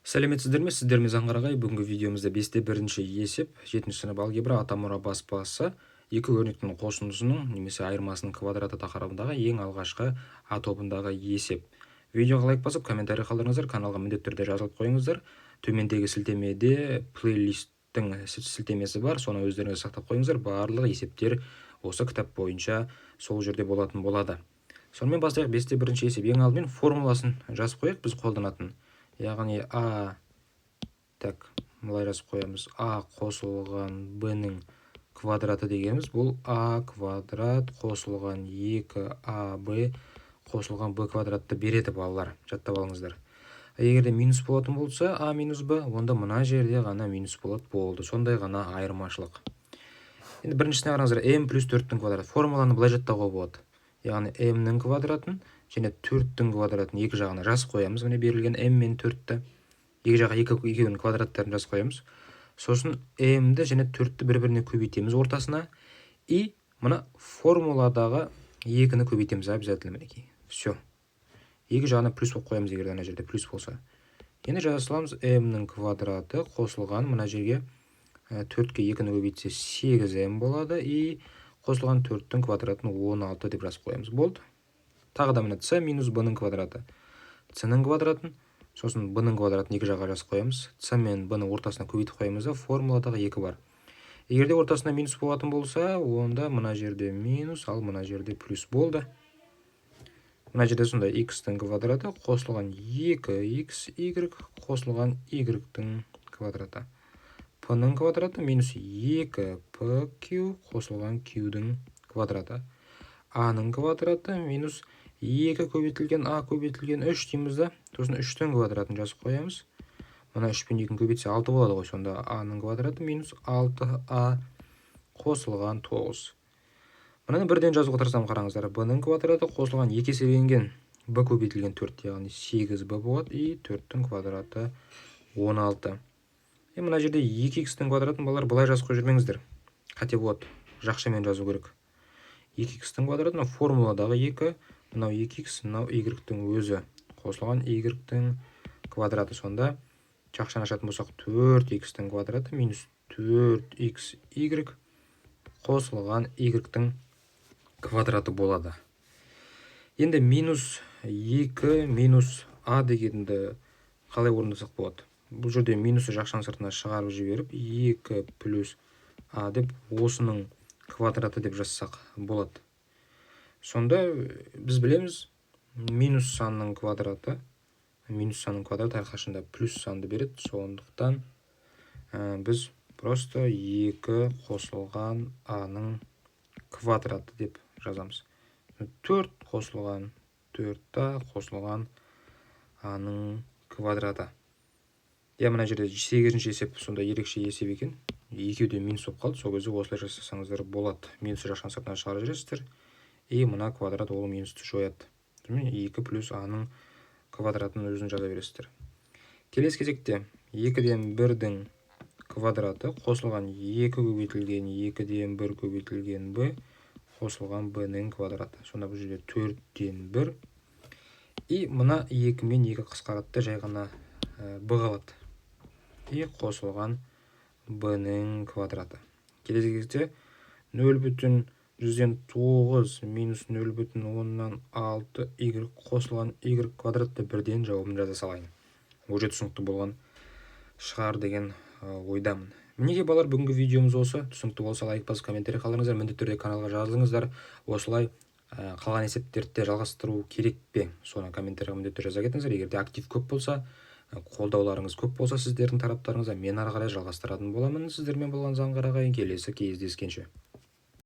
Сәлеметсіздер ме, сіздермен Заңғар ағай. Бүгінгі видеомызда бесте бірінші есеп, жетінші сынып алгебра, Атамұра баспасы, екі өрнектің қосындысының немесе айырмасының квадраты тақырыбындағы ең алғашқы А тобындағы есеп. Видеоға лайк басып, комментарий қалдырыңыздар, каналға міндетті түрде жазылып қойыңыздар. Төмендегі сілтемеде плейлисттің сілтемесі бар, соны өздеріңіз сақтап қойыңыздар. Барлық есептер осы кітап бойынша сол жерде болатын болады. Сонымен, бастайық. Бесте бірінші есеп. Ең алдымен формуласын жазып қояйық біз қолданатын. Яғни а, так, былай жазып қоямыз: а қосылған б-ның квадраты дегеніміз бұл а квадрат қосылған 2аб қосылған б квадратты береді. Балалар, жаттап алыңыздар. Егер де минус болатын болса, а минус б, онда мына жерде ғана минус болады, болды, сондай ғана айырмашылық. Енді біріншісіне қараңыздар: m плюс төрттің квадраты. Формуланы былай жаттауға болады, яғни m-нің квадратын және төрттің квадратын екі жағына жазып қоямыз. Міне, берілген m мен төртті екі жаққа, екі, екеуінің квадраттарын жазып қоямыз. Сосын m-ді және төртті бір біріне көбейтеміз ортасына и мына формуладағы екіні көбейтеміз обязательно. Мінекей, все, екі жағына плюс болып қоямыз, егер ана жерде плюс болса. Енді жаза саламыз: m-нің квадраты қосылған, мына жерге төртке екіні көбейтсе, сегіз м болады, и қосылған төрттің квадратын 16 деп жазып қоямыз. Болды. Тағы да міне, с минус б-ның квадраты. С-ның квадратын, сосын б-ның квадратын екі жаққа жазып қоямыз. С мен б-ны ортасына көбейтіп қоямыз да, формуладағы екі бар. Егер де ортасында минус болатын болса, онда мына жерде минус, ал мына жерде плюс. Болды. Мына жерде сонда x-тің квадраты қосылған 2xy қосылған y-тің квадраты, p-ның квадраты минус 2pq қосылған q-дің квадраты, а-ның квадраты минус 2 көбейтілген а көбейтілген 3 дейміз да, сосын 3-тің квадратын жазып қоямыз. Мына 3 пен 2-ні көбейтсе, 6 болады ғой. Сонда а-ның квадраты минус 6а қосылған 9. Мынаны бірден жазуға тырысамын, қараңыздар. Б-ның квадраты қосылған 2 еселенген б көбейтілген 4, яғни 8б болады, и 4-тің квадраты 16. И мына жерде 2х-тің квадратын, балалар, былай жазып қойып жүрмеңіздер, қате болады, жақшамен жазу керек. 2х-тің квадраты мына формуладағы 2, мынау 2х, мынау y-тің өзі, қосылған y-тің квадраты. Сонда жақшаны ашатын болсақ, 4х-тің квадраты минус 4xy қосылған y-тің квадраты болады. Енді минус 2 минус а дегенді қалай орындасақ болады? Бұл жерде минусты жақшаның сыртына шығарып жіберіп, 2 плюс а деп, осының квадраты деп жазсақ болады. Сонда біз білеміз, минус санның квадраты, минус санның квадраты әрқашанда плюс санды береді. Сондықтан біз просто 2 қосылған а-ның квадраты деп жазамыз. 4 қосылған 4а қосылған а-ның квадраты. Иә, мына жерде сегізінші есеп сонда ерекше есеп екен, екеуі де минус болып қалды. Сол кезде осылай жасасаңыздар болады: минусты жақшаның сыртына шығарып жібересіздер, и мына квадрат ол минусты жояды. 2 плюс а-ның квадратын өзін жаза бересіздер. Келесі кезекте екіден бірдің квадраты қосылған екі көбейтілген екіден бір көбейтілген б қосылған б-ның квадраты. Сонда бұл жерде төрттен бір, и мына екі мен екі қысқарады да, жай ғана б қалады, и қосылған б-ның квадраты. Келесі кезекте 0,109 минус 0,6 y қосылған y квадрат деп бірден жауабын жаза салайын. Уже түсінікті болған шығар деген ойдамын. Мінекей, балалар, бүгінгі видеомыз осы. Түсінікті болса, лайк басып, комментарий қалдырыңыздар, міндетті түрде каналға жазылыңыздар. Осылай қалған есептерді де жалғастыру керек пе, соны комментарийға міндетті түрде жаза кетіңіздер. Егер де актив көп болса, қолдауларыңыз көп болса сіздердің тараптарыңыздан, мен ары қарай жалғастыратын боламын. Сіздермен болған Заңғар ағайын. Келесі кездескенше.